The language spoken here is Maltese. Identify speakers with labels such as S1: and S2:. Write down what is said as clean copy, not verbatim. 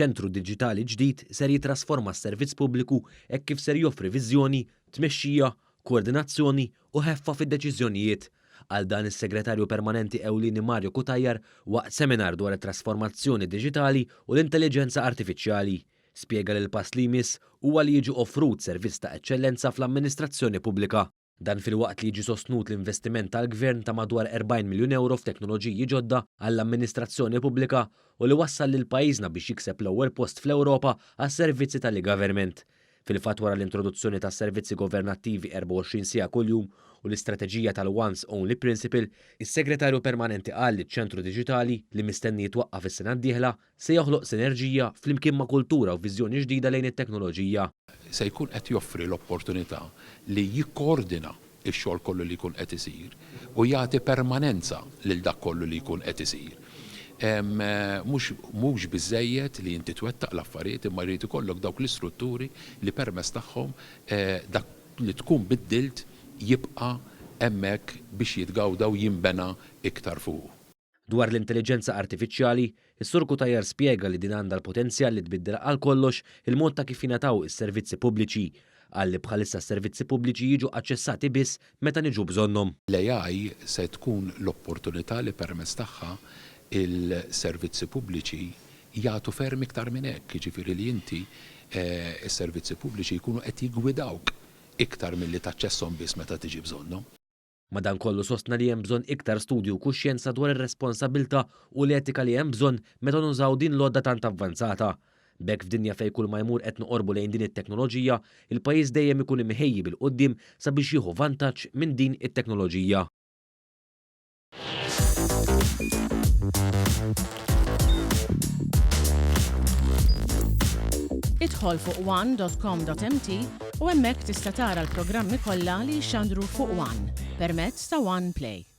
S1: Ċentru diġitali ġdid ser jittrasforma s-servizz pubbliku hekk kif ser joffri viżjoni, tmexxija, koordinazzjoni u ħeffa fid-deċiżjonijiet. Qal dan is-Segretarju Permanenti Ewlieni Mario Cutajar waqt seminar dwar it-trasformazzjoni diġitali u l-intelliġenza artifiċjali. Spjega li l-pass li jmiss huwa li jiġi offrut servizz ta' eċċellenza fl-amministrazzjoni pubblika. Dan filwaqt li jiġi sostnut l-investiment tal-Gvern ta' madwar 40 miljun ewro f'teknoloġiji ġodda għall-amministrazzjoni pubblika u li wassal lil pajjiżna biex jikseb l-ewwel post fl-Ewropa għas-servizzi tal-e-Government. Fil-fatt wara l-introduzzjoni tas-servizzi governattivi 24 siegħa kuljum u l-istrateġija tal-Once Only Principle, is-Segretarju Permanenti qal li ċ-Ċentru Diġitali, li mistenni jitwaqqaf is-sena d-dieħla, se joħloq sinerġija flimkien ma' kultura u viżjoni ġdida lejn it-teknoloġija.
S2: Se jkun qed joffri l-opportunità li jikkoordina x-xogħol kollu li jkun qed isir u jagħti permanenza lil dak kollu li jkun qed isir. Mhux mhux biżżejjed li inti twettaq l-affarijiet imma jrid ikollok dawk l-istrutturi li permezz tagħhom dak li tkun biddilt jibqa' hemmhekk biex jitgawda u jinbena iktar fuqu.
S1: Dwar l-intelliġenza artifiċjali, is-Sur Cutajar spjega li din għandha l-potenzjal li tbiddel għal kollox il-mod ta' kif jingħataw is-servizzi pubbliċi. Qal li bħalissa s-servizzi pubbliċi jiġu aċċessati biss meta niġu bżonnhom.
S2: L-AI se tkun l-opportunità li permezz tagħha l-servizzi pubbliċi jagħtu ferm iktar minn hekk, jiġifieri li inti s-servizzi pubbliċi jkunu qed jiggwidawk iktar milli taċċesshom biss meta tiġi bżonnhom.
S1: Madankollu sostna li hemm bżonn iktar studju u kuxjenza dwar ir-responsabbiltà u l-etika li hemm bżonn meta nużaw din l-għodda tant avvanzata. B'hekk f'dinja fejn kull ma jmur qed noqorbu lejn din it-teknoloġija, il-pajjiż dejjem ikun imħejji bil-quddiem sabiex jieħu vantaġġ minn din it-teknoloġija.
S3: Idħol fuq one.com.mt u hemmhekk tista' tara l-programmi kollha li jixxandru fuq One permezz ta' One Play.